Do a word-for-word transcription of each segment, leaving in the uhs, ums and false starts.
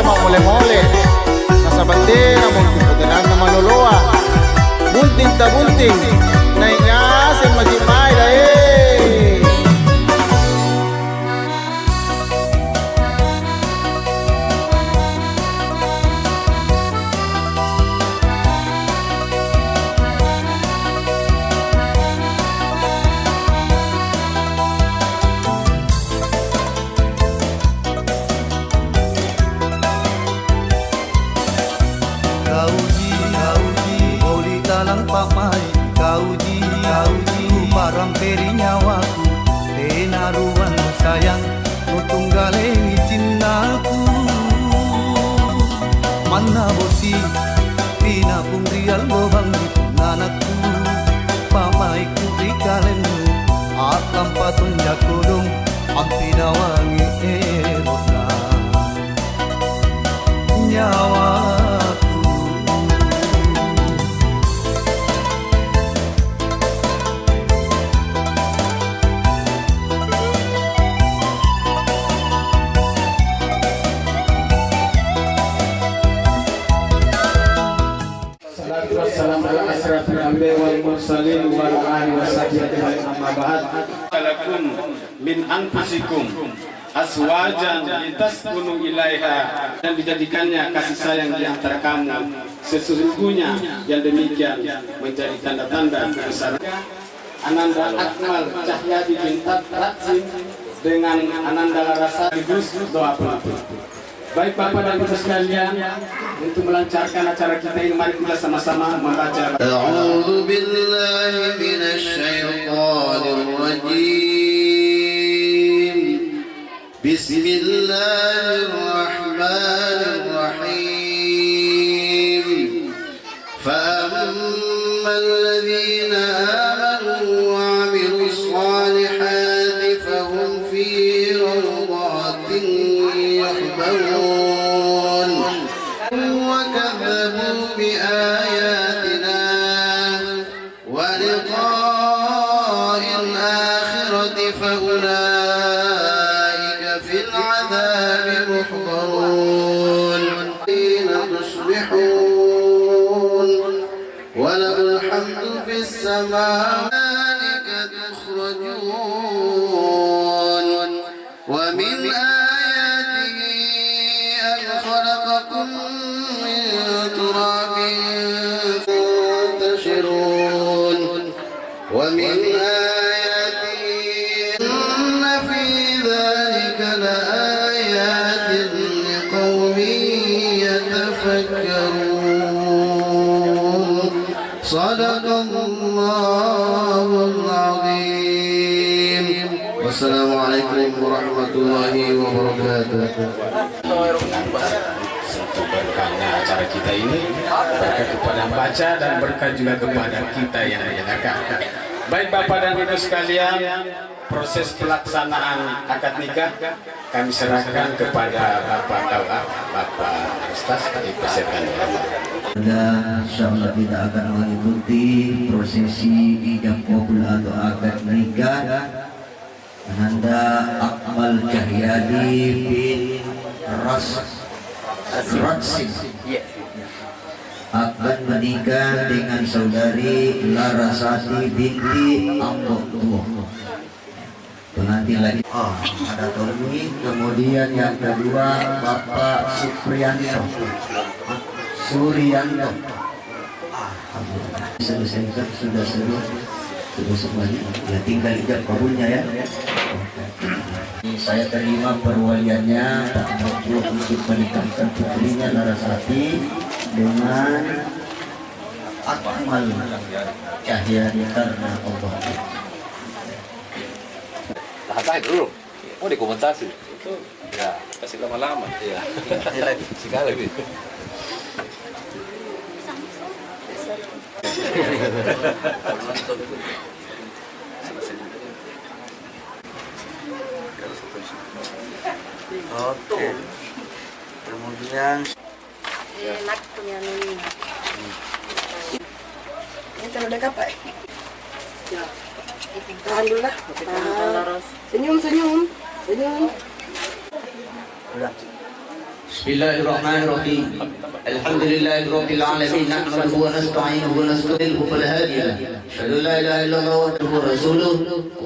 Mole-mole, nasaba' tenamo antu poteranna maloloa. Bunting tabunting, nai' ngaseng maki' mae, dae. Kauji, kauji, boli talang pa'mai'. Kauji, kauji, kuparamperi nyawaku, tena ruang sayang, nutunggalengi cinnaku. Manna bosi, pinapung ri allo bangngi punanakku, pa'mai'ku ri kalennu, a'lampa tonja kodong, ampinawangi ero'na nyawaku. Salatu wassalamu ala asyrafil anbiya wal mursalin wa ala alihi wa sahbihi ajma'in, amma ba'd. Lakum min anfusikum azwajan litaskunu ilaiha, dan dijadikannya kasih sayang di antara kamu. Sesungguhnya yang demikian menjadi tanda-tanda kebesaran. Ananda Akmal Cahyadi bin Tat Ratsim dengan Ananda Larasa sekaligus doa penutup. Baik Bapak dan Ibu sekalian, untuk melancarkan acara kita ini, mari kita sama-sama membaca. أعوذ بالله من الشيطان الرجيم. بسم الله الرحمن الرحيم. فأما الذين آمنوا وعملوا الصالحات فهم في روضات يحبرون. وكذبوا بآياتنا ولقاء الآخرة فأولئك في العذاب محضرون. حين تصبحون وله الحمد في السماوات تخرجون. ومن آياته أن خلقكم من تراب تنتشرون. ومن آياته إن في ذلك لآيات لقوم يتفكرون. صدق الله العظيم. والسلام عليكم ورحمة الله وبركاته. Tentu berkahnya acara kita ini, berkah kepada yang baca dan berkah juga kepada kita yang mendengarkan. Baik Bapak dan Ibu sekalian, proses pelaksanaan akad nikah kami serahkan kepada Bapak K U A, Bapak Ustaz, dipersiapkan. Anda insyaallah kita akan mengikuti prosesi ijab kabul atau akad nikah Ananda Akmal Cahyadi bin Ras-, Ratsim akan menikah dengan saudari Larasati binti Ambo Tuo. Pengantin lagi. Oh, ada Tommy. Kemudian yang kedua, Bapak Suprianto. Surianto. Alhamdulillah. Selesai, sudah seluruh. Sudah semuanya. Ya, tinggal ijab kabulnya, ya. Saya terima perwaliannya Pak Ambo Tuo untuk menikahkan putrinya Larasati dengan Akmal Cahyadi karena Allah. Tahan-tahan dulu. Oh, dikomentasi. Itu ya, kasih lama-lama. Iya. Sekali, Bi. Oke. Kemudian Eh, nak punya nuni. Ini kalau udah kapai? Ya. Tahan dulu lah. Tahan. Senyum, senyum. Senyum. Udah. بسم الله الرحمن الرحيم. الحمد لله رب العالمين، نحمده ونستعينه ونستغفره فلا هادي له. أشهد أن لا إله إلا الله وحده ورسوله.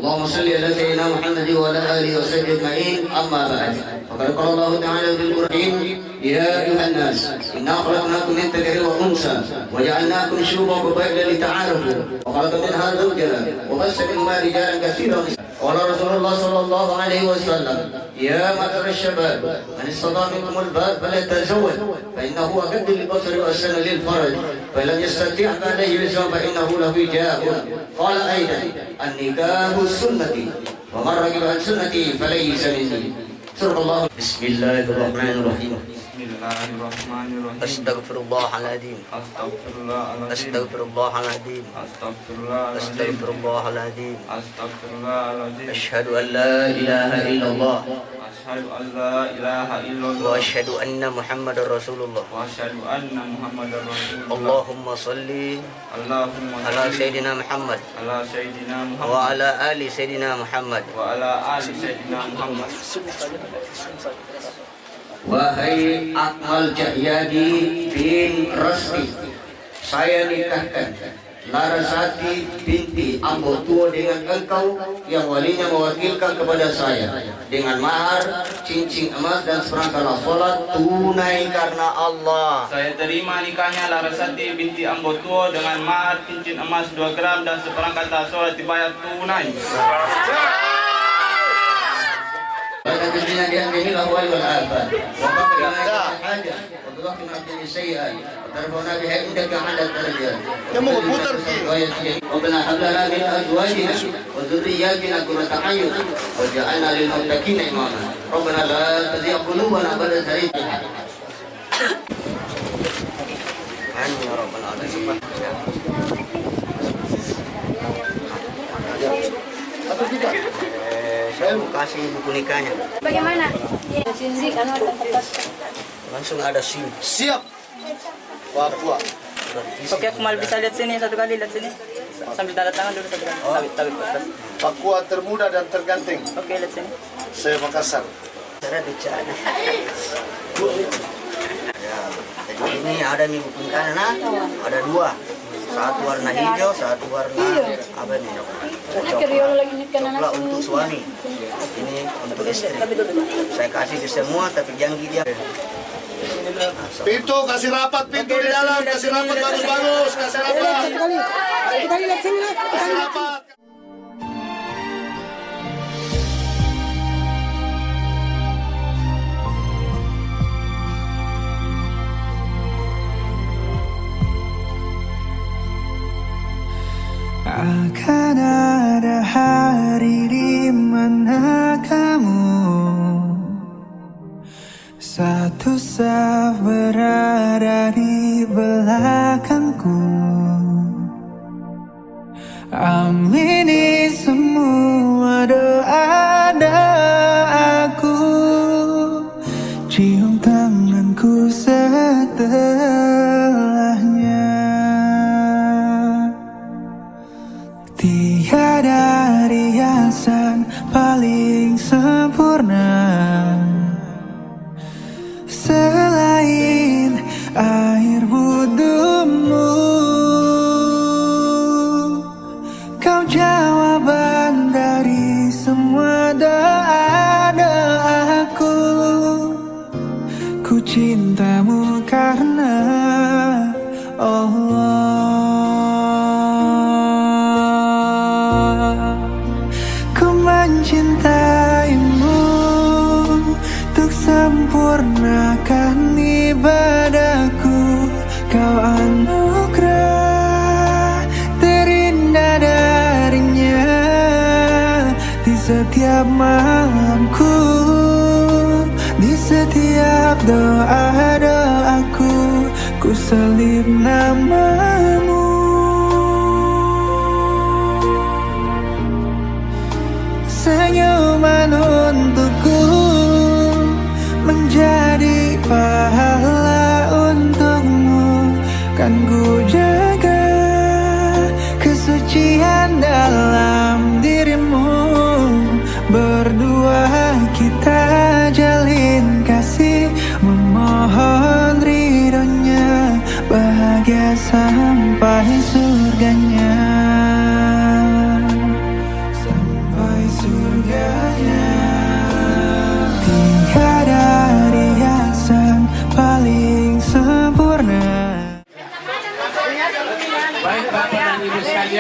اللهم صل على سيدنا محمد وعلى آله وصحبه أجمعين. أما بعد، فقد قال الله تعالى في القرآن: يا أيها الناس، إنا خلقناكم من ذكر وأنثى، وجعلناكم شعوبا وقبائل لتعارفوا، وخلق منها زوجها، وبث منهما رجالا كثيرا ونساء. قال رسول الله صلى الله عليه وسلم: يا معشر الشباب، من استطاع منكم الباءة فليتزوج، فإنه أغض للبصر وأحسن للفرج، فإن لم يستطع فعليه بالصوم فإنه له وجاء. قال أيضا: النكاح سنتي، ومن رغب عن سنتي فليس مني. صدق الله. بسم الله الرحمن الرحيم. بسم الله الرحمن الرحيم. أستغفر الله العظيم. أستغفر الله العظيم. أستغفر الله العظيم. أستغفر الله العظيم. أستغفر الله العظيم. أستغفر الله العظيم. أشهد أن لا إله إلا الله. أشهد أن لا إله إلا الله. وأشهد أن محمدا رسول الله. وأشهد أن محمدا رسول الله. اللهم صل اللهم على صل سيدنا محمد على سيدنا محمد وعلى آل سيدنا محمد. وعلى آل سيدنا محمد. Wahai Akmal Cahyadi bin Rasti, saya nikahkan Larasati binti Ambo Tuo dengan engkau yang walinya mewakilkan kepada saya dengan mahar, cincin emas, dan seperangkat alat sholat tunai karena Allah. Saya terima nikahnya Larasati binti Ambo Tuo dengan mahar, cincin emas dua gram, dan seperangkat alat sholat dibayar tunai. Pada dunia di ambil wal afat. Wa qadri hajat. وتذكرنا به السيئات وترفعنا بها عندك أعلى الدرجات. Kamu putar, Ki. ربنا هب لنا من أزواجنا وذرياتنا قرة أعين واجعلنا للمتقين إماما. ربنا لا تزغ قلوبنا بعد إذ هديتنا. Amin ya rabbal alamin. Eh, saya mau kasih buku nikahnya. Bagaimana? Iya, sini, anu, ada kertas. Langsung ada sim. Siap. Papua. Oke, aku malah bisa lihat sini satu kali, lihat sini. Sambil tanda tangan dulu satu kali. Oh. Tarik, tarik, tarik. Papua termuda dan terganteng. Oke, lihat sini. Saya Makassar. Cara bicara. Ya, jadi ini ada nih buku nikahnya, nah. Ada dua. Satu warna hijau, satu warna apa nih? Coklat. Coklat untuk suami. Ini untuk istri. Saya kasih ke semua, tapi janji dia. Pintu, kasih rapat pintu di dalam, kasih rapat bagus-bagus, kasih rapat. Satu kali, satu kali lihat sini, Nak. Kasih rapat. Akan ada hari di mana kamu satu saf berada di belakangku. Amini semua doa-doaku, cium tanganku setelahnya. Tiada riasan paling sempurna selain air wudhumu. Kau jawaban dari semua doa-doaku. Ku cintamu karena Allah. Ku mencintaimu untuk sempurnakan ibadahku. Kau anugerah terindah darinya. Di setiap malamku, di setiap doa-doaku, ku salib namamu. Senyuman untukku, menjadi pahala untukmu. Kan ku jaga kesucian dalam dirimu. Berdua kita jalin kasih, mem-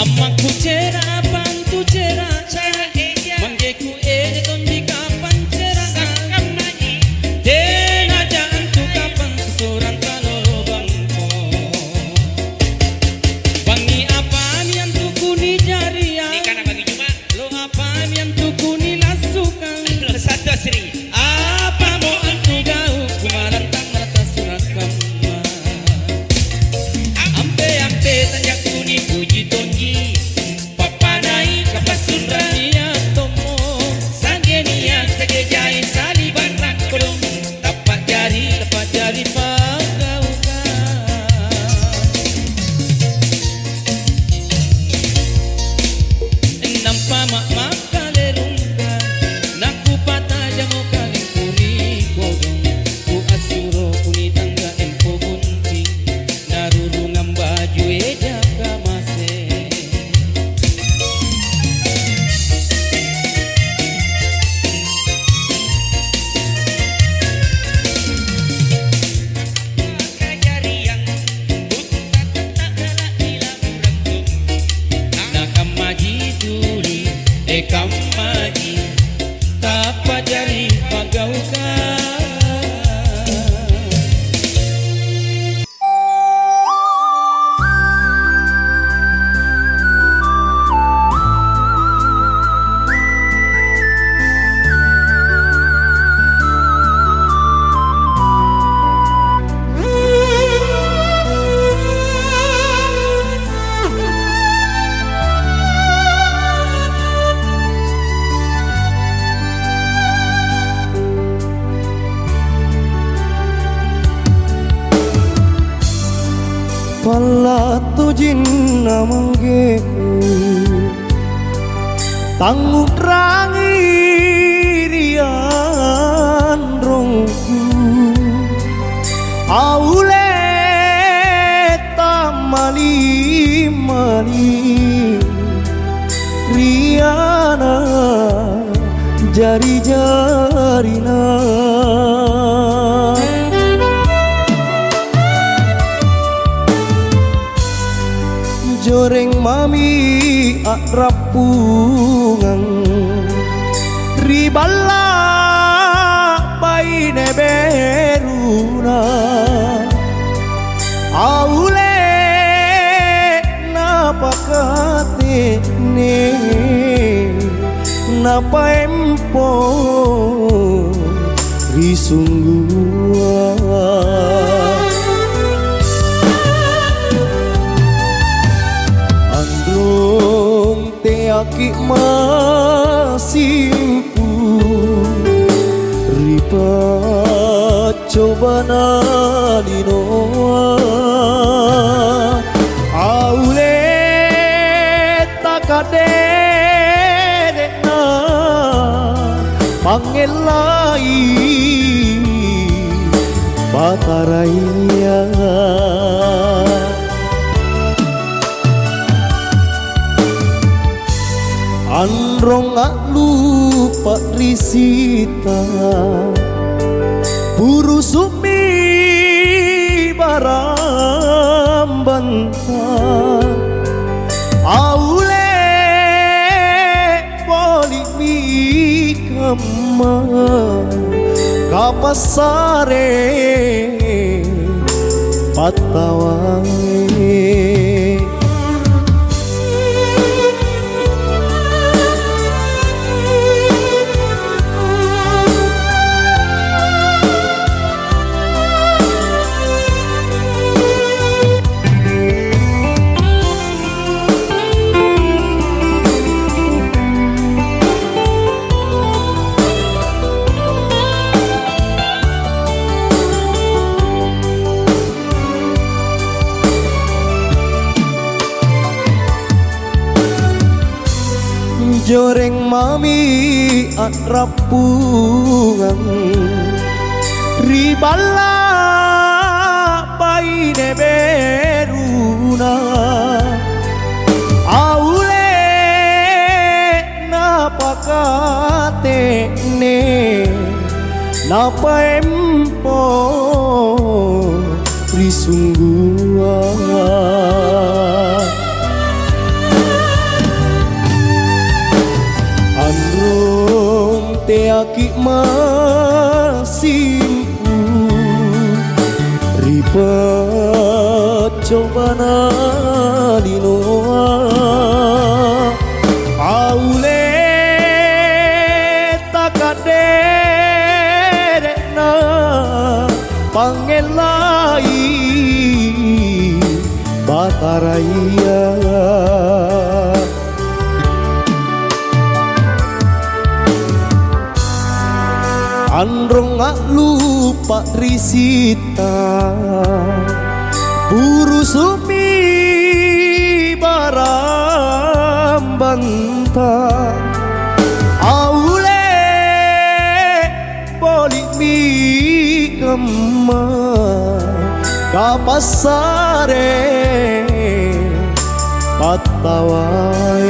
Ammakku cera' apa antu cera'? Cera' eja. Manggeku ere tonji kapang cera'. Sakkammaji. Tenaja antu kapang sesorang kalolo bangko. Bangngi apami antu kunijariang? Nikana bangngi Juma'. Lo apami antu kunilassukang? Lo Santo Sri. Apamo antu gau' kumalantang mata sura' kamma? Ampe-ampe tanja kunipuji tonji, pappanai kapassunrang nia' tommo, sa'gennia' sa'gejai sali'bang rakkodong, tappa'jari, tappa'jari pa'gaukang. Nampa ma'ma'ka lerungka, nakupatajamo kalengku ri kodong, kuassuro kunitangga empo bunting, narurungang baju eja kamase. Kajariang, butta tatta'gala' ri laburang tommi. Nakammaji tuli, e kammaji, tappa'jari pa'gaukang. Palla' tojinna manggeku, tangngu'rangi ri anrongku, aule tammali-mali ri ana' jari-jarina. Joreng mami a'rappungang ri balla' baine beruna. Aule napakate'ne, napaempo ri sunggua. Anrong teaki' masimpu ri paccobana linoa. Aule takadere' na pangngellai Bataraya. Anrong a'lupa' ri sita, purusu'mi barambanta. Aule poli'mi kamma kapassare pattawae. Joreng mami a'rappungang ri balla' baine beruna. Aule napakate'ne, napaempo ri sunggua. Masimpu ri paccobana linoa, aule takaddere'na pangngellai Bataraya. Anrong a'lupa ri sitta, purusu'mi barambanta. Aule boli'mi kamma kapassare pattawae.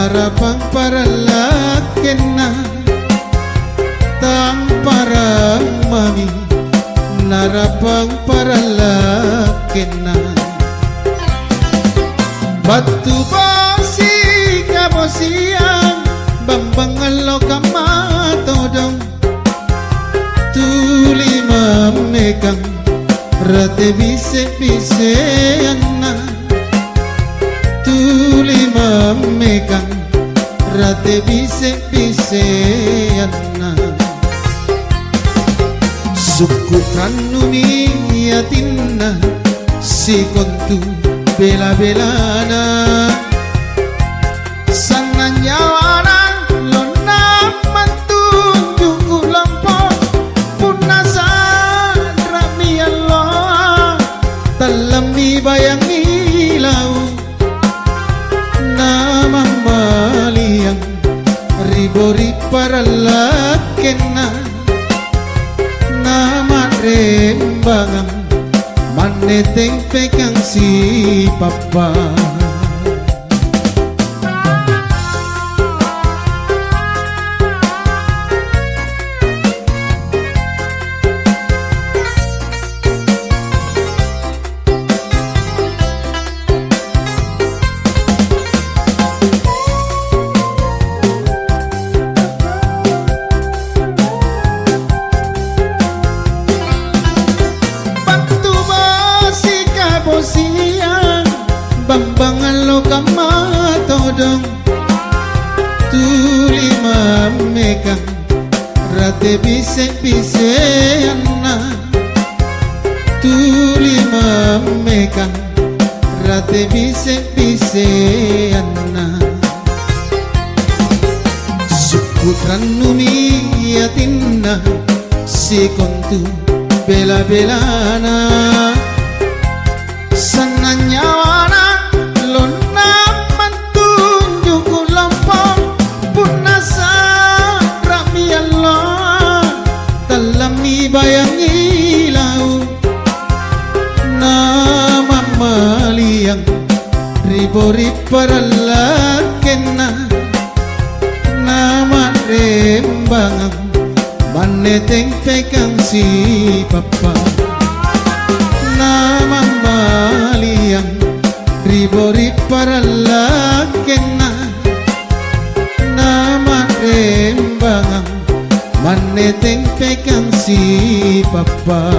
Narapang parallakkenna, tamparang mami, narapang parallakkenna. Battu bosi kabosiang, bambang allo kamma todong. Tuli mammekang, rate bise-biseanna. Tuli mammekang, rate bise-biseanna. Sukku' rannumi atinna, sikontu bela-belana. Sannang nyawana lonna mantunjuku' lompo, punna sanra'mi alloa, tallammi bayangi lau', namammaliang ri bori parallakkenna, nama'rembangang manne tempekang sipappa. Battu bosi kabosiang, bambang allo kamma todong. Tuli mammekang, rate bise-biseanna. Tuli mammekang, rate bise-biseanna. Sukku' rannumi atinna, sikontu bela-belana. Sannang nyawana lonna mantunjuku' lompo, punna sanra'mi alloa, tallammi bayangi lau', namammaliang ri bori parallakkenna, nama'rembangang manne tempekang sipappa, namammaliang ri bori parallakkenna, nama'rembangang manne tempekang sipappa.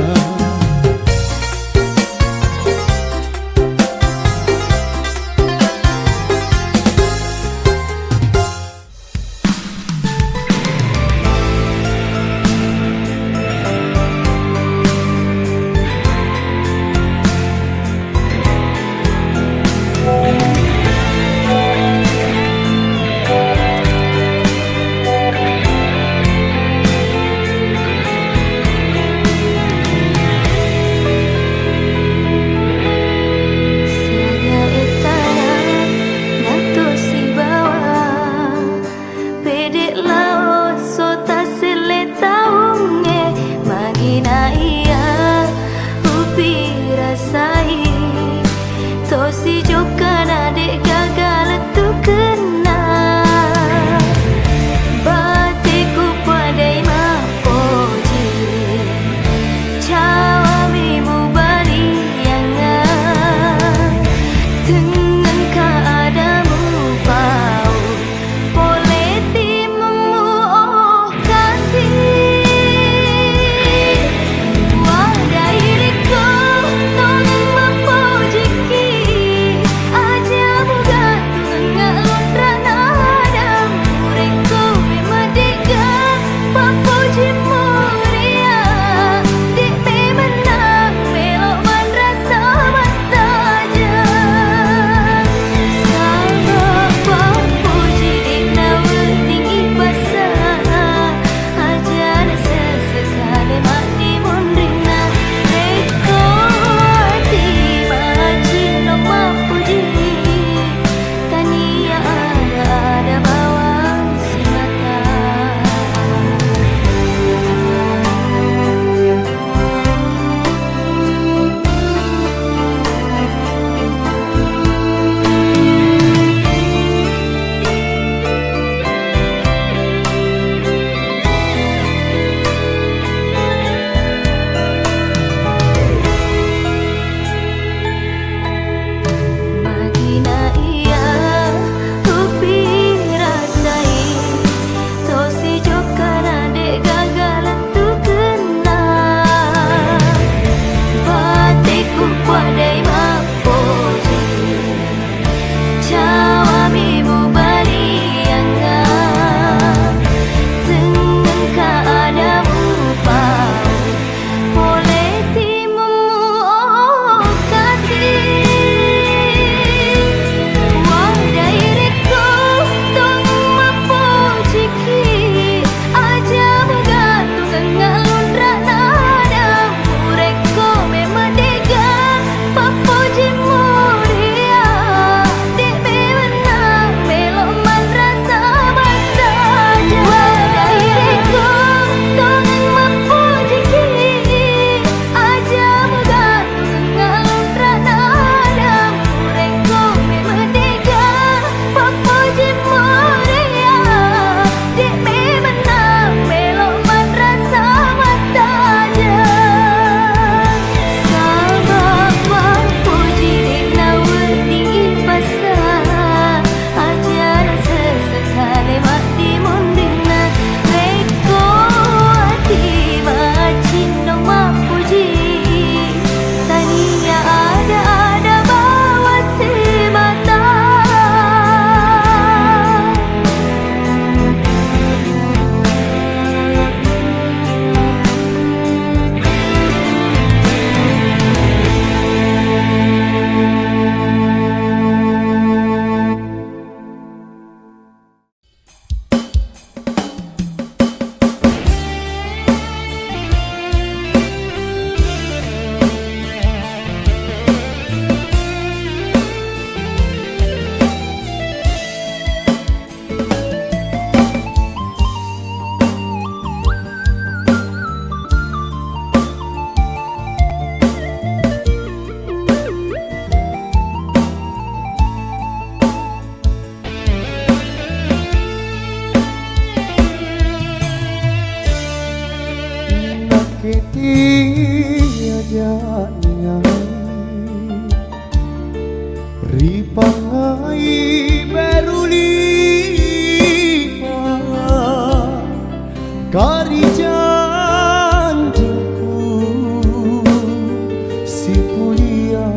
Teaja ningai ri pangngai beru lipa, karijanjingku sipulia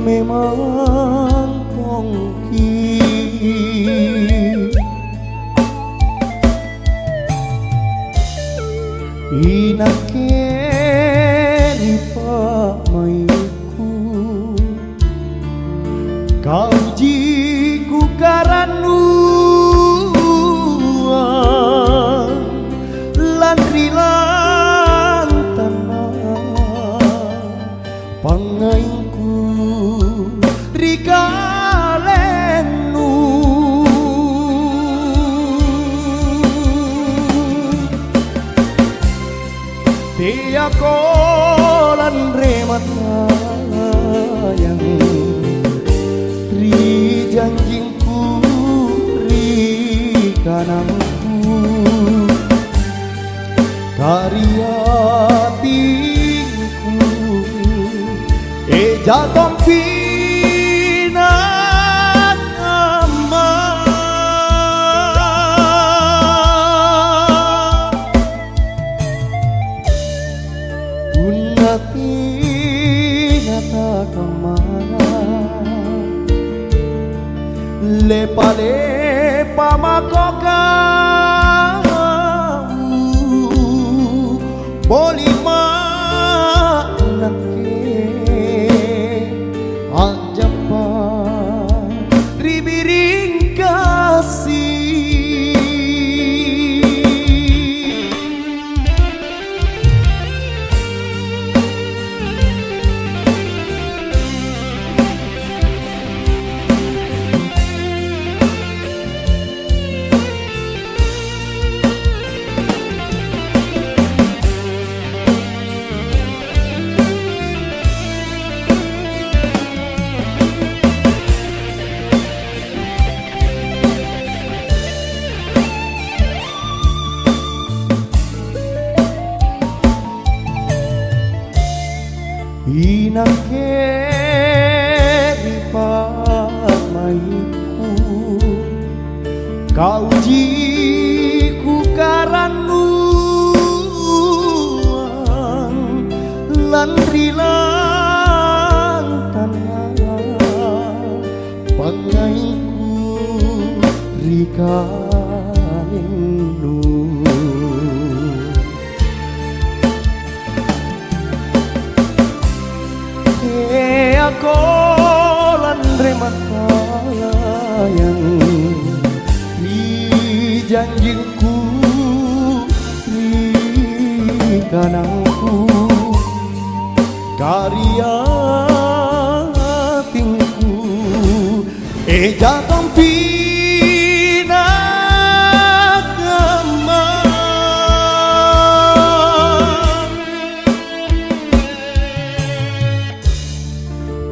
memang tongki. Inakke ri pa'maikku, kauji kukarannuang lanri lantana. Pangngaingku ri kalennu. Teako lanre matayang ri janjingku ri kanangku. Kariatingku, eja tompi nakamma. Punna tena takammana, lepa-lepa mako kau, boli ma' nakke a'jappa ri biring kasi. Inakke ri pa'maikku, kauji kukarannuang lanri lantana. Pangngaingku ri kalennu. Teako lanre matayang ri janjingku ri kanangku. Kariatingku, eja tompi nakamma.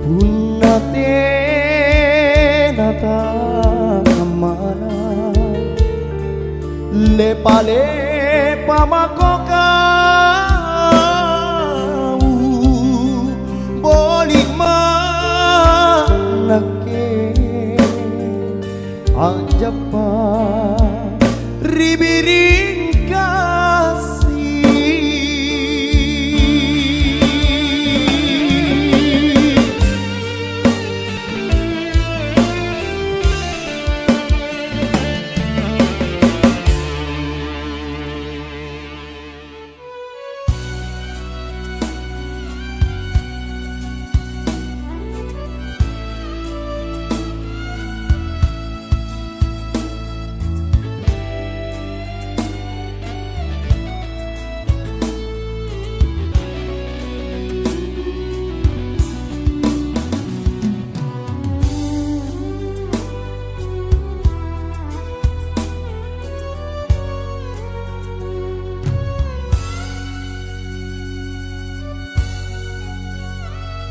Punna tena takammana, lepa-lepa mako kau, boli ma' nakke a'jappa ri biring kasi.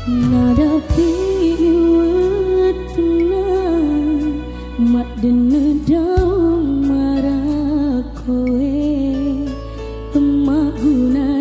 Nadapi wattunna ma'dennu daung marakkoe, temma'guna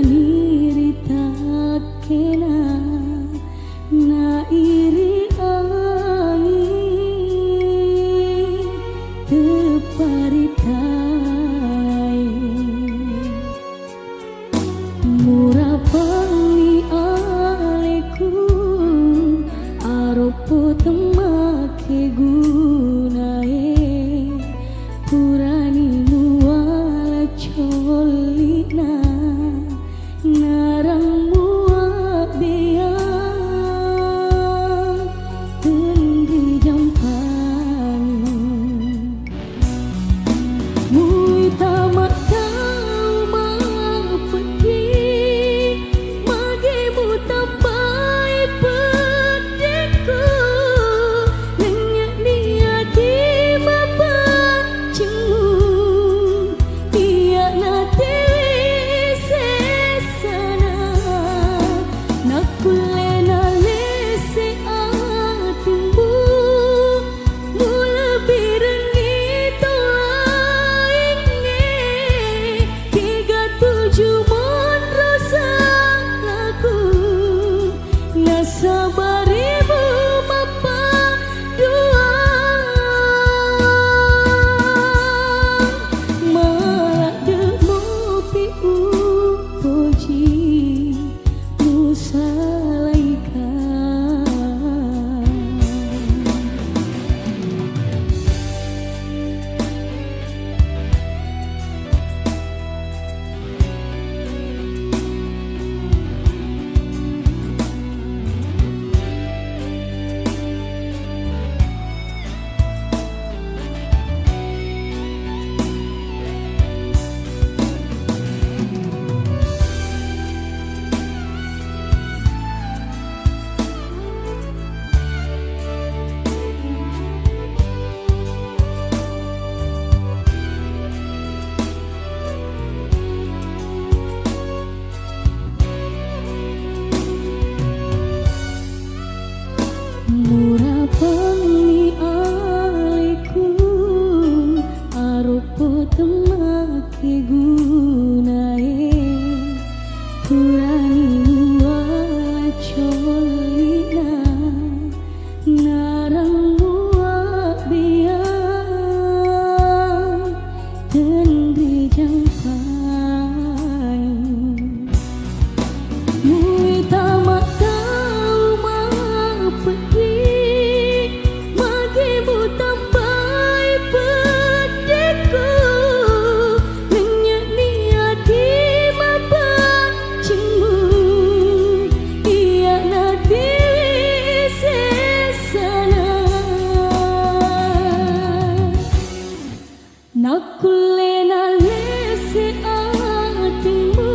Akkulle nalesse atinnu,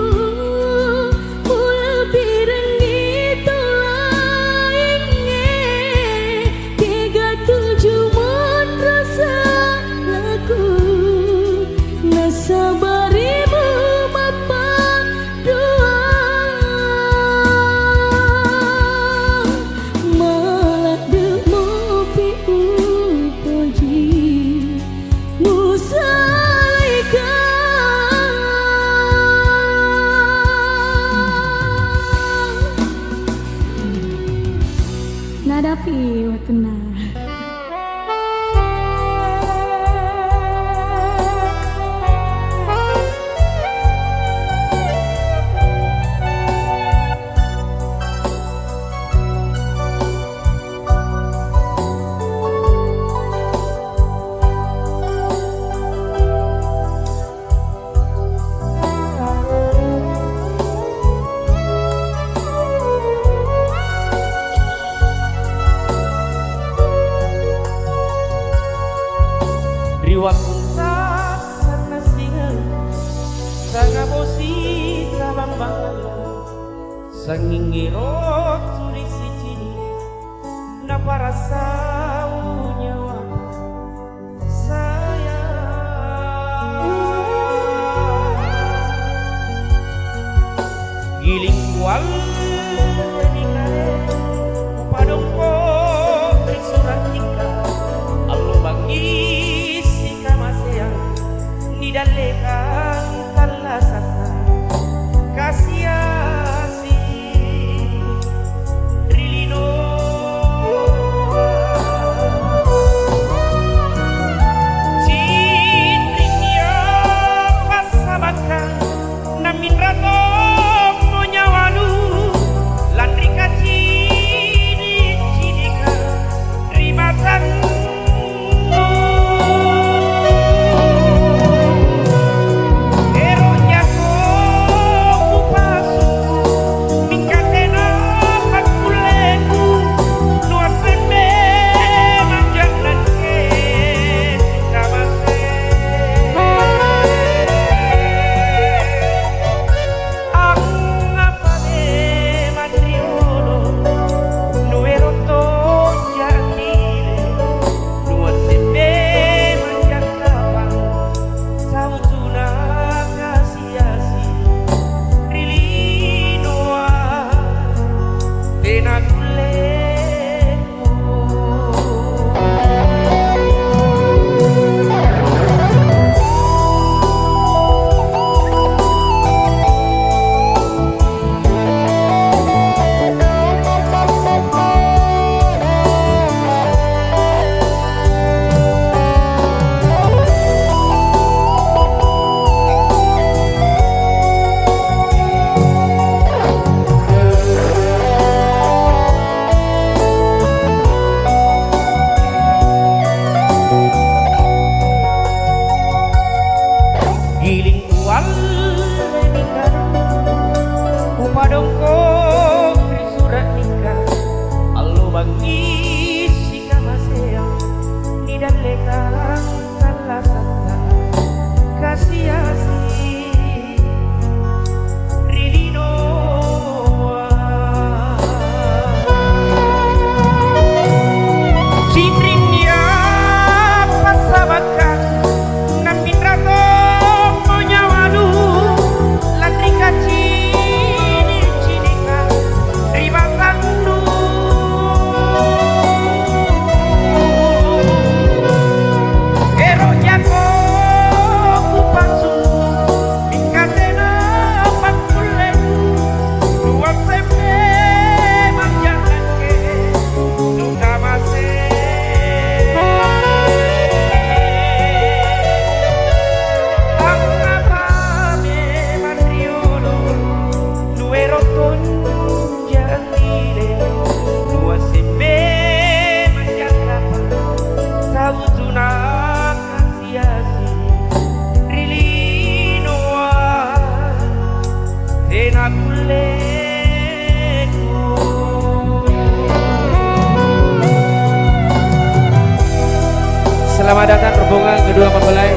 mulabbirengi tau laingnge, tega tuju monro salaku, nasaba' ri mumappa doang, mala' dumopi upoji musalaika. Nadapi wattunna. Ri wattunna sannang singang, sanga bosi tabang-bangang, sangnging ero' tuli sicini', naparasau nyawa. Sayang. Giling kualle ri kale, kupadongko' ri sura' nikka, allo bangngi sikamaseang, nidallekang tallasa'na kasi-asi. Ri linoa. Cinringia passabakkang, naminra tommo nyawanu, lanri kacini'-cinika ri matannu. Ero' jako kupasukku, mingka tena pakkulleku, nuassembe manja'na. Ri linoa tena kulleku. Giling kualle nikana, kupadongko' ri sura' nikka, allo bangngi sikamaseang, nidallekang tallasa'na kasi-asi ri linoa. Cinrinnia passabakkang, naminra tommo nyawanu, lanri kacini'-cinika ri matannu. Ero' jako kupassu, mingka tena pakkulleku, nuassembe manja'na. Tena kulleku. Selamat datang rombongan kedua mempelai.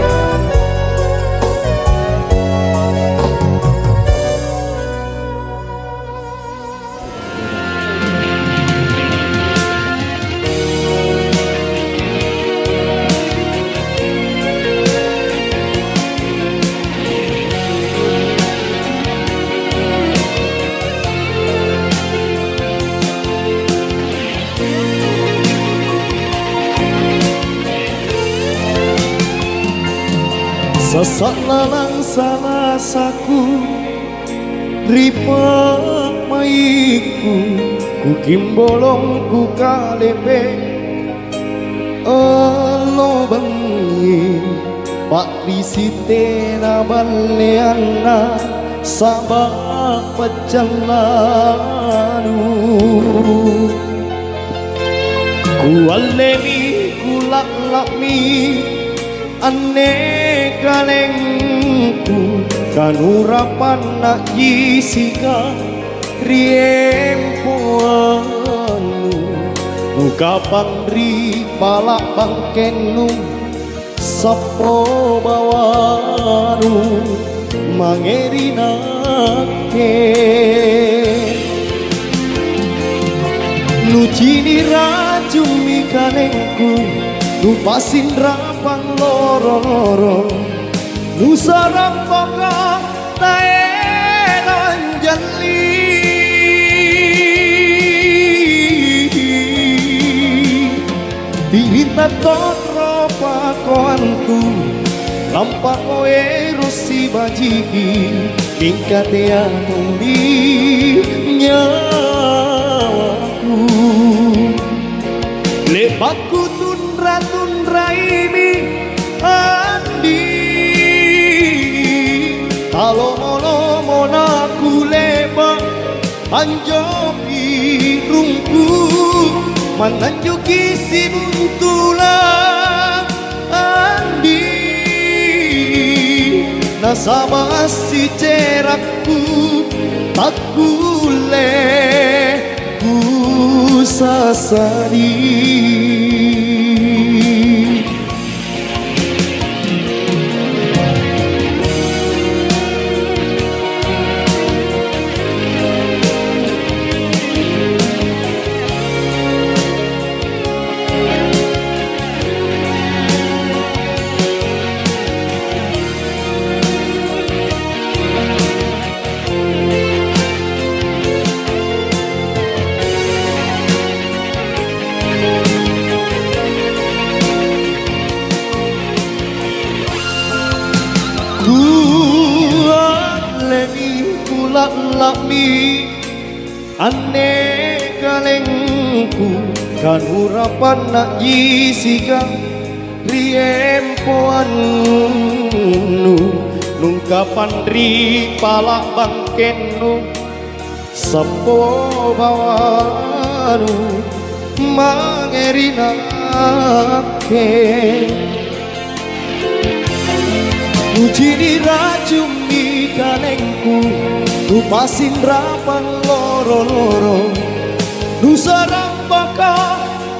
Sassa' lalang salasaku ri pa'maikku, kukimbolong kukalepe, allo bangngi pa'risi tena balleanna saba' paccallanu. Kuallemi, kula'la'mi anne kalengku, kanurapanna jisika ri empoannu, nukapang ri pala' bangkennu, sappo bawanu mange ri nakke. Nucini' racummi kalengku, nupasinrapang loro-loro, nusarang boko taero anjalli. Ti'rinta tonro pakoangku, lampako ero' sibajiki, mingka teatommi nyawaku. Le'bakku tunra-tunraimi andi', talomo-lomo nakule'ba' anjo pirungku, mannanjoki sibuntulang andi', nasaba' assicerakku takkulle kusasali. Kuallemi, kula'la'mi anne kalengku, kanurapanna jisika ri empoannu, nungkapang ri pala' bangkennu, sappo bawanu mange ri nakke. Nucini' racummi kalengku, nupasinrapang loro-loro, nusarang boko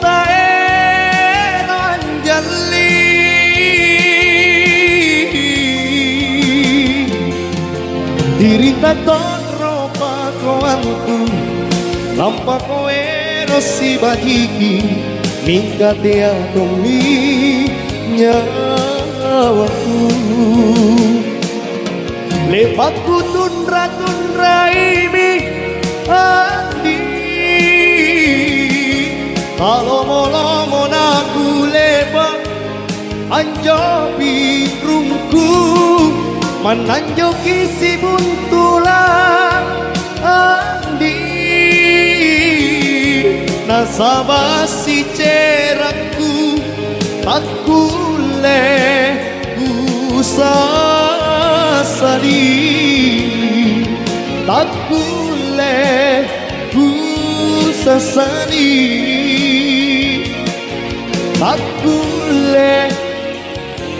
taero anjalli. Ti'rinta tonro pakoangku, lampako ero' sibajiki, mingka teatommi nyawaku. Le'bakku tunra-tunraimi andi', talomo-lomo nakule'ba' anjo pirungku, mannanjoki sibuntulang andi', nasaba' sicerakku takkulle kusasali, takkulle kusasali, takkulle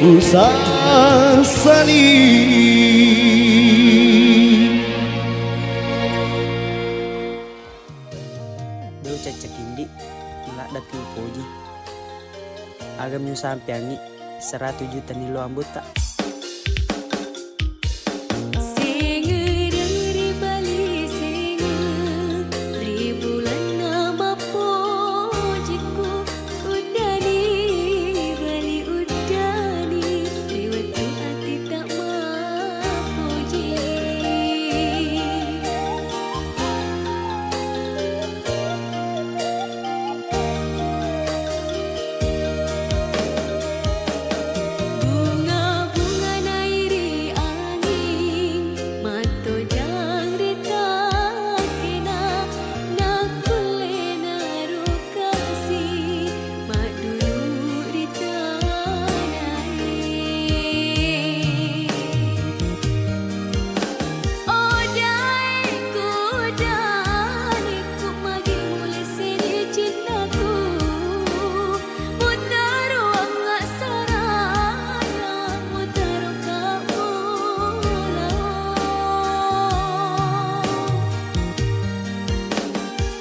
kusasali. Beu cacca kindi, mala'daki upoji. Agami usampeangi, seratu juta niloang botta. Sengere ri bali senge, ri bulanna mappojikku, uddani bali uddani, ri wattu ati tamappoji. Bunga-bunga Odaeku, danikku, magi mulesseri cintaku, mutaro angngassaraya, mutaro kammulao.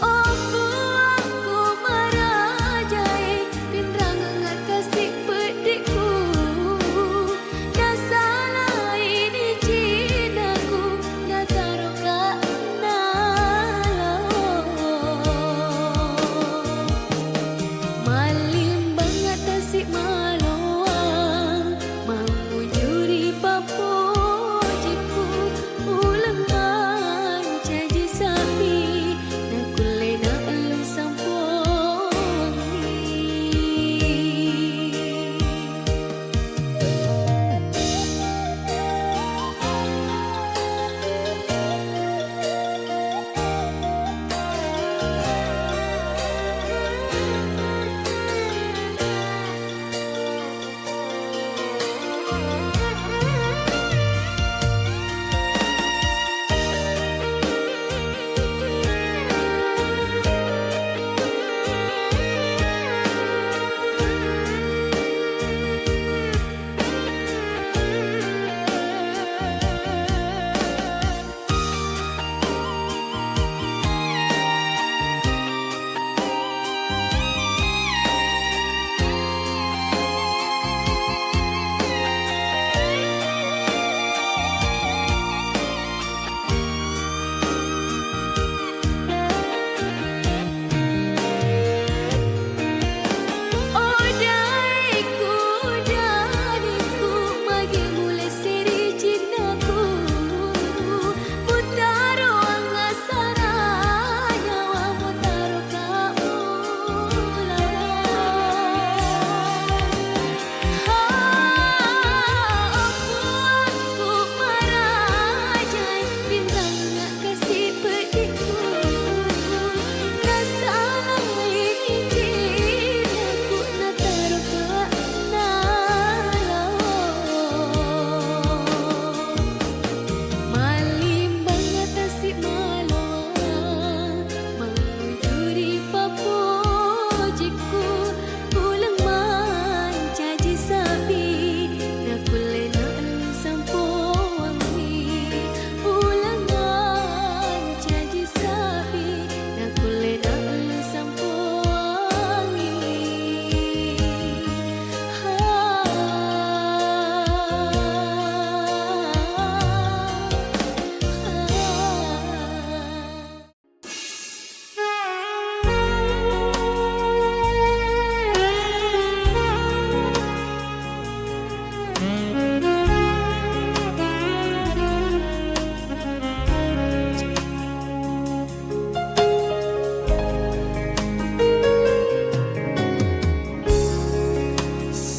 Omboangku marajae, pinrangang kasi' peddi'ku, nasalai nicinnaku, nataroka' nalao. Mallimbanga tasi' maloang, mangunjuri pappojikku, uleng mancaji sa'bi, nakkulle na'lung sampoangi. Odaeku, danikku, magi mulesseri cinnaku, mutaro angngassara nyawa, mutaro kammulao. Ha, omboangku marajai, pinrangnga kasi' peddi'ku, nasalai nicinnaku, nataroka' nalao. Mallimbanga tasi' maloang, mangunjuri pappojikku, uleng mancaji sa'bi, nakkulle na'lung sampoangi. Uleng mancaji sa'bi, nakkulle na'lung sampoangi. Ha, ha.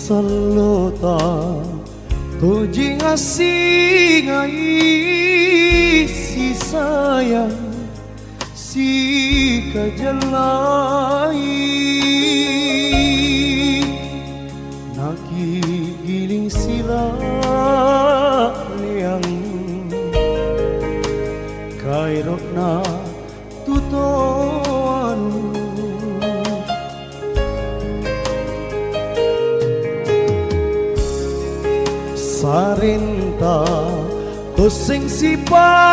Sallota tojeng assingai, sisayang sikajallai, nakigiling sila'leang kaero'na tutoanu. Sarenta tosseng sipa'rua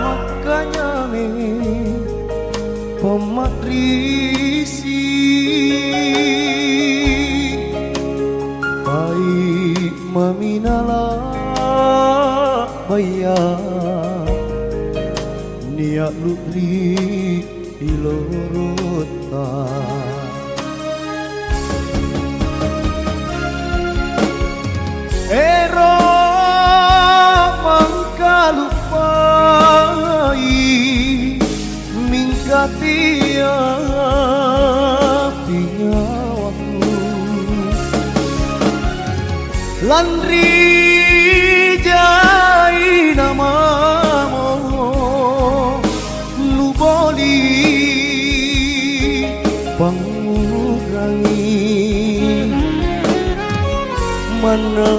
makkanyame pamma'risi, pai' mami nala'baya nia' lu'ri ilorotta. Ero' mangkaluppai, mingka teapi nyawaku. Lanri jaina mamo nuboli pangngurangi. Manna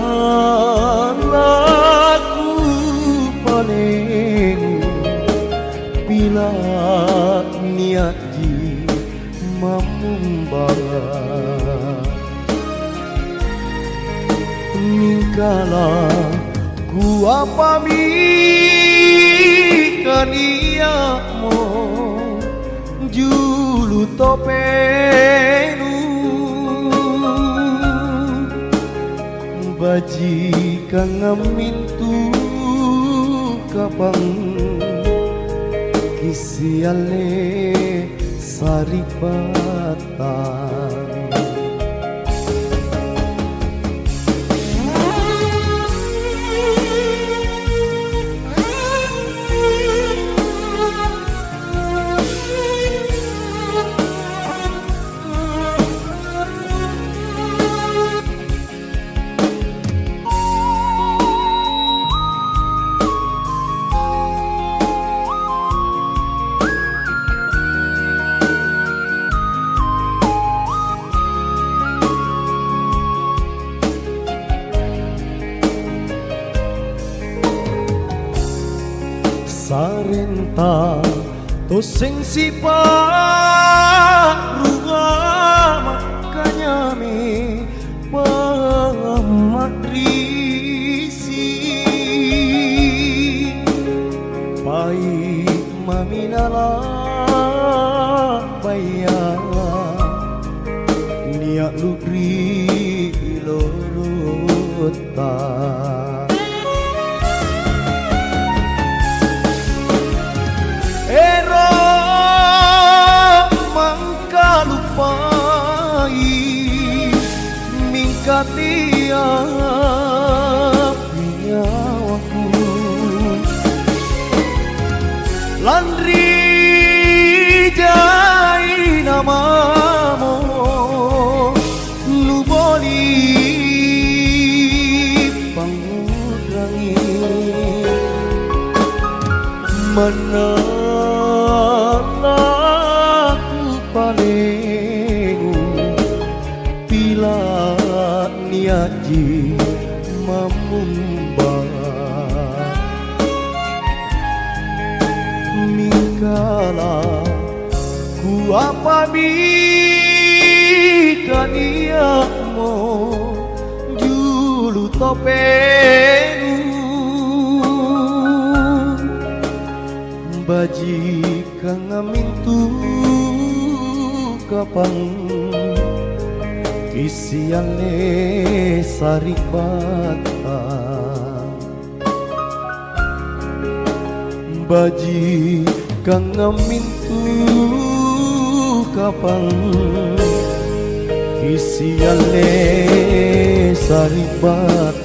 lakupalengu, pila' nia'ji mammumba. Mingka lakuapami kania'mo julu topenu. Bajikangang mintu kapang kisialle sari'battang. Sarenta tosseng sipa'rua, makkanyami pamma'risi'. Pai' mami nala'baya, nia' lu'ri lorotta. Ero' mangkalupai, mingka tia' nyawaku. Lanri jaina mamo nuboli' pangngurangi. Manna lakupalengu, pila' nia'ji mammumba. Mingka lakuapami kania'mo julu topenu. Bajikangang mintu kapang kisialle sari'battang. Bajikangang mintu kapang kisialle sari'battang.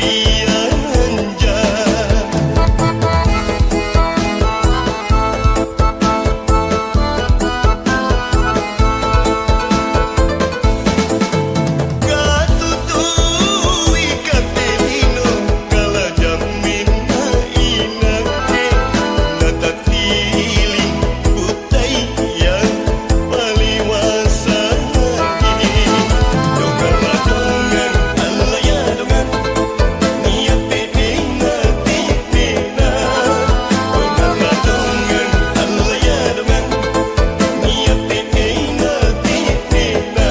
Ianja. Katutui katte lino, kalajamminna inakke, natattiling Taya paliwasai, dongala dongang, allaya dongang, nia' te'nena te'nena. Dongala dongang, allaya dongang, nia' te'nena te'nena.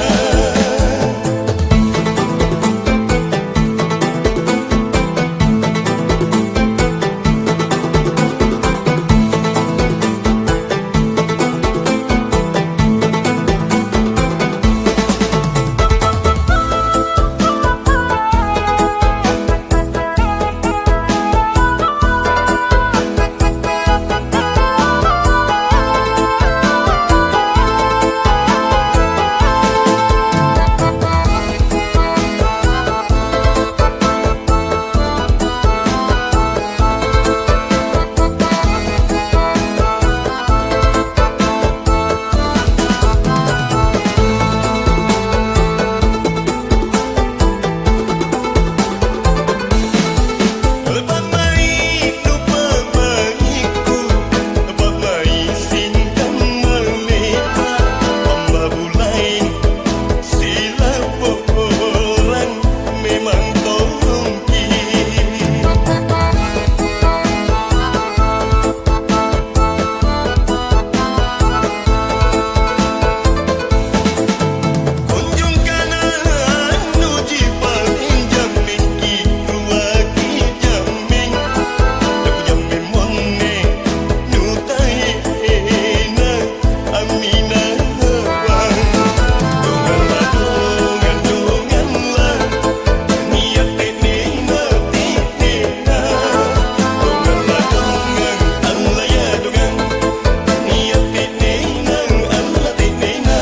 Pa'mai'nu pa'mai'ku, pa'mai' sinjang malepa', ambabu laeng sila'bo'borang memang tongki. Kunjung kana annuji paling jammingki ruaki jamming, jaku jamming monne nutaena amminawang. Dongalla, dongang, dongalla, nia' te'nena te'nena. Dongalla, dongang, allaya dongang, nia' te'nena, alla te'nena.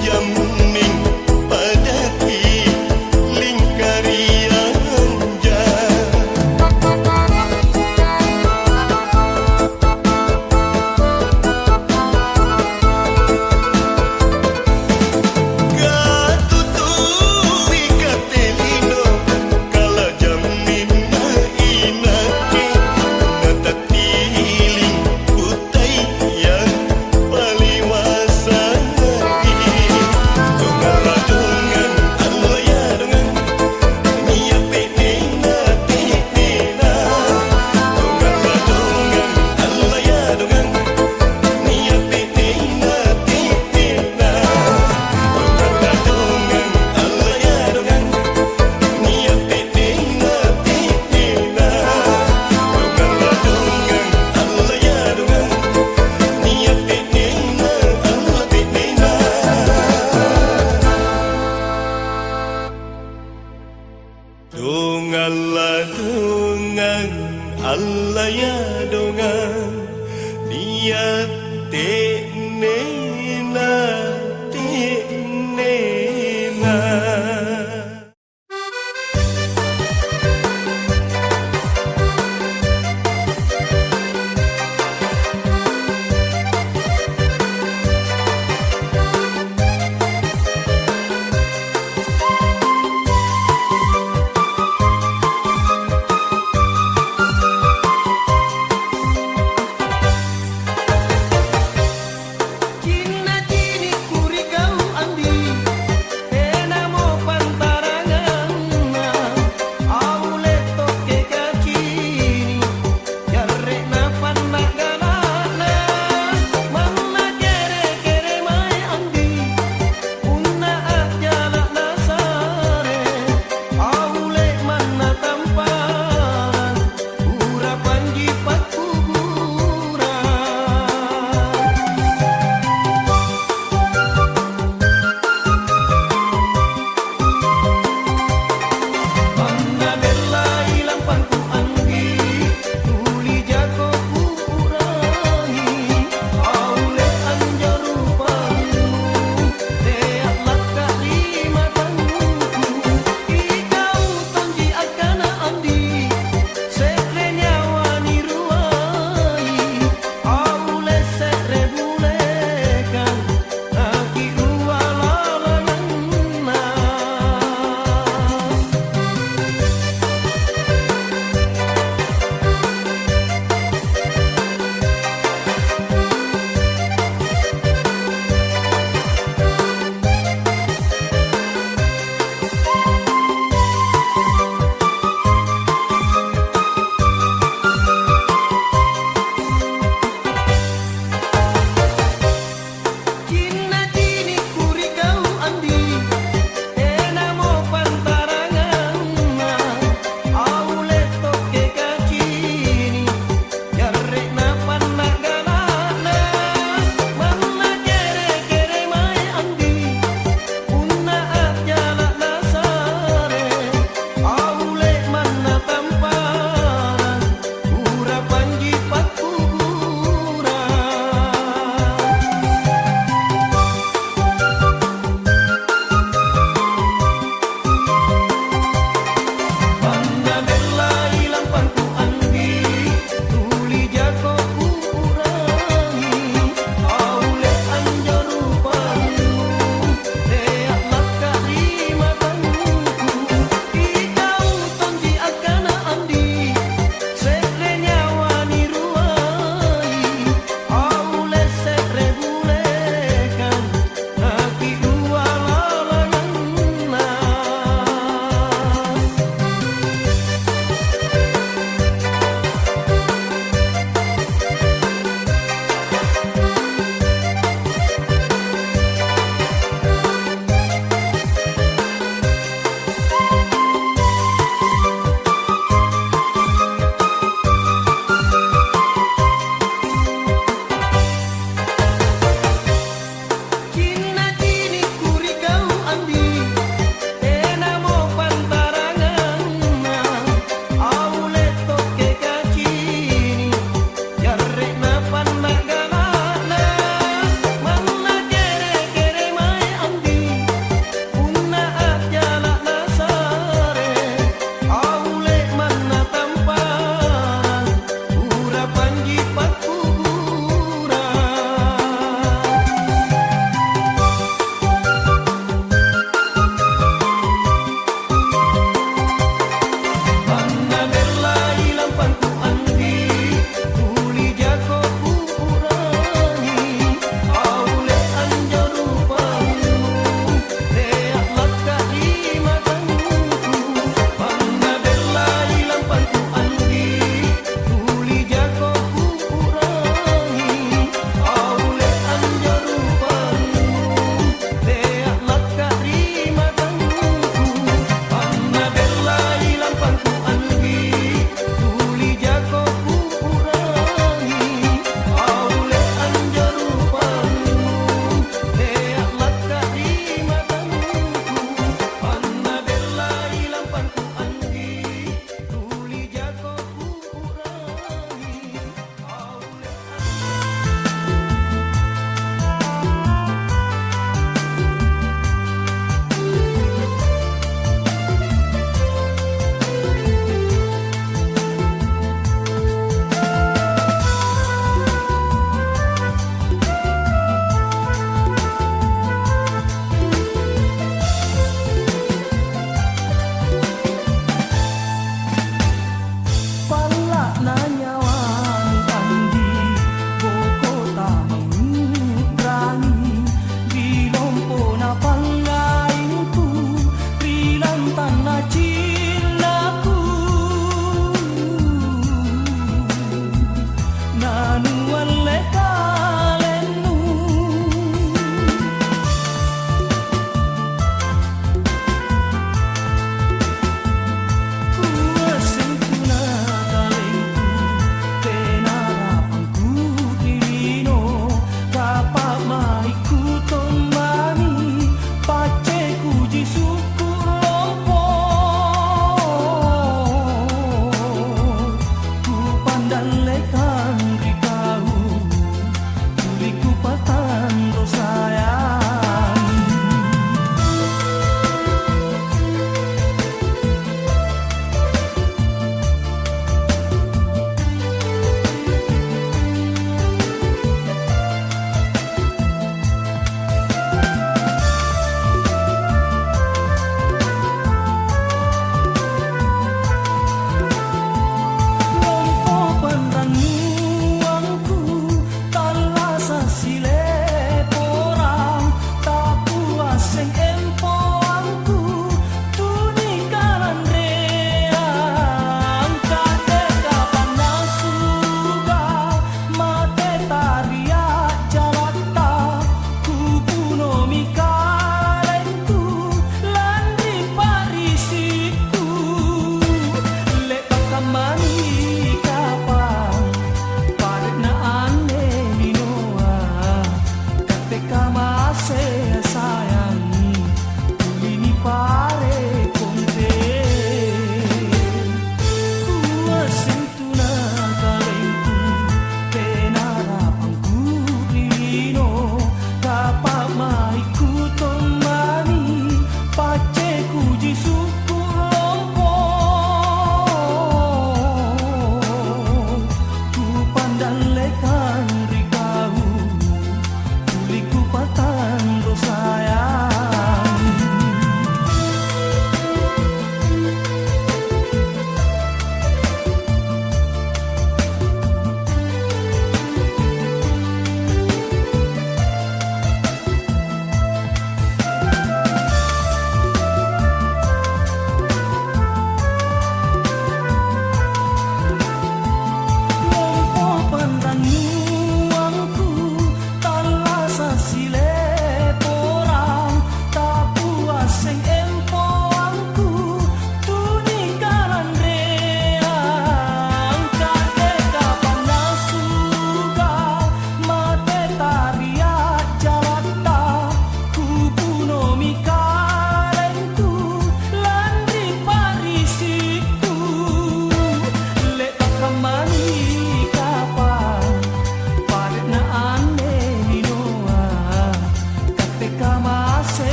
Jamming padaki lingkarianja. Katutui katte lino, kalajamminna inakke, nata tiling puttaya paliwasai. Dongalla dongang, allaya dongang, nia' te'nena te'nena. Dongalla dongang, allaya dongang, nia' te'nena te'nena. Dongalla dongang, allaya dongang, nia' te'nena te'nena. Dongalla dongang, allaya dongang, nia' te'nena, alla te'nena. Dongalla dongang, allaya dongang, nia' te'nena te'nena.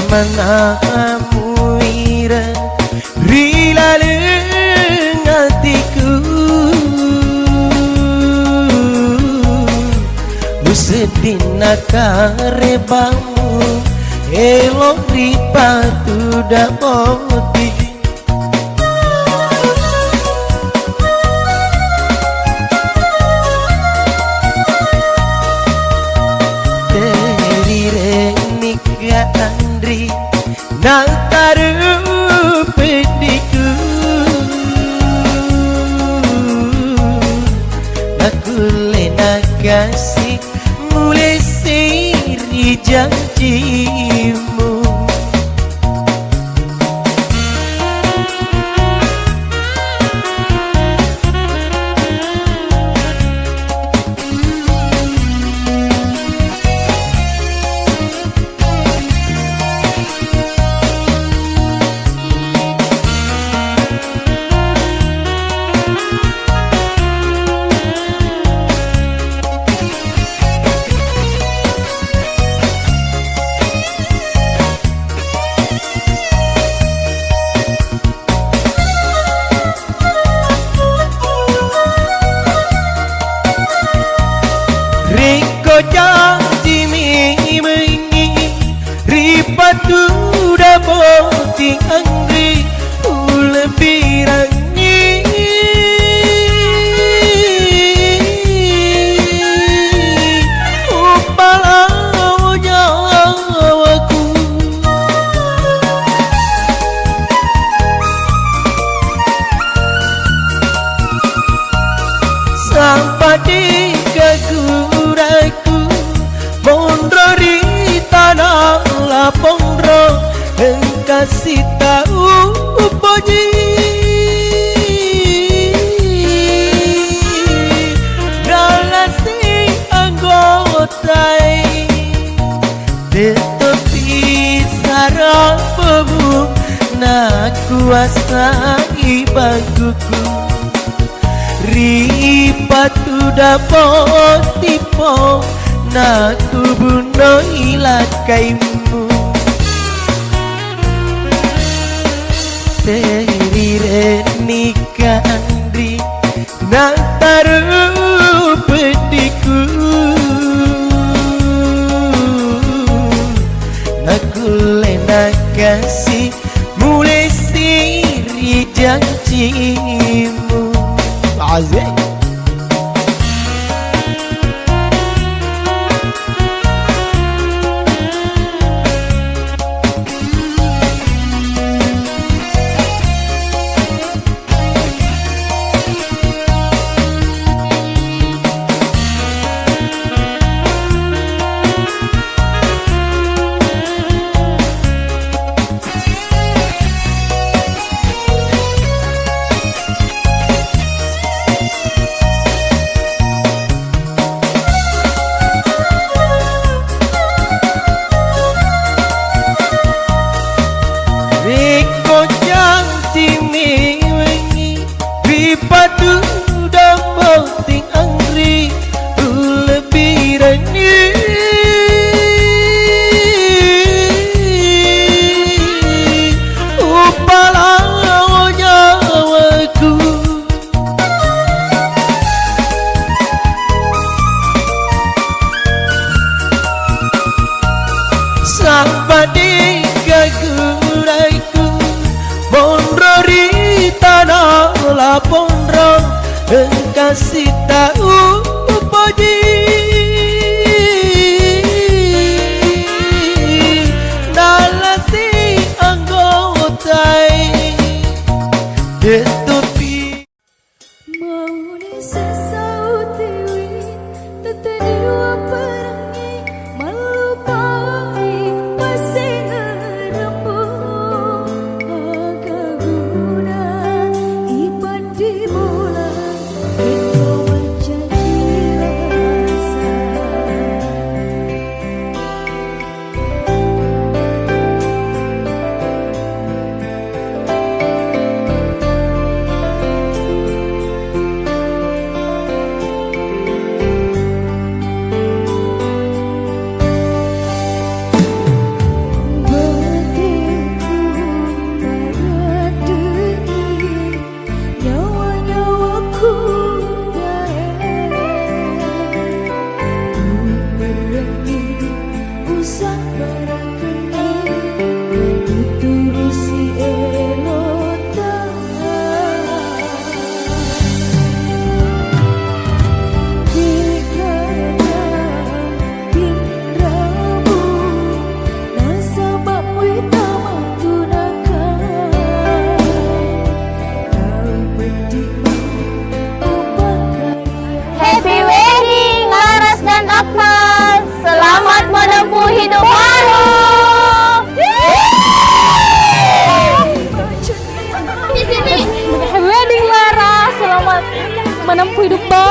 Manna muira ri laleng atiku, museddinna karebangmu elo' ri patuda boti. Teri rennika anri, nataru peddiku, nakkulle nakasi mulessi ri janjimu. Rikko janjimi mengi ri patuda boti anri, ulebbirangi upalao nyawaku. Sampa'di kaguraku monro ri tana laponro, engka sitau poji nalasi anggotai. Tettopi sarapomu nakuasai bangkuku, ri patuda bottipo nakubunoi lakkaimmu. Teri rennika anri, nataru peddiku, nakkulle nakasi mulessi ri janjimu. Asik. Rikko janjimi wengi, ri patuda botting anri, ulebbirangi upalao nyawaku. Sampa'di kaguraiku monro ri tana laponro, engka sitau poji nalasi anggotai. Tettopi Mauni sessau tiwi, tette niuapparangi, mallupai passengerembo, akaguna ipaddi bola, iko mancaji rasa. Nampuy dumba.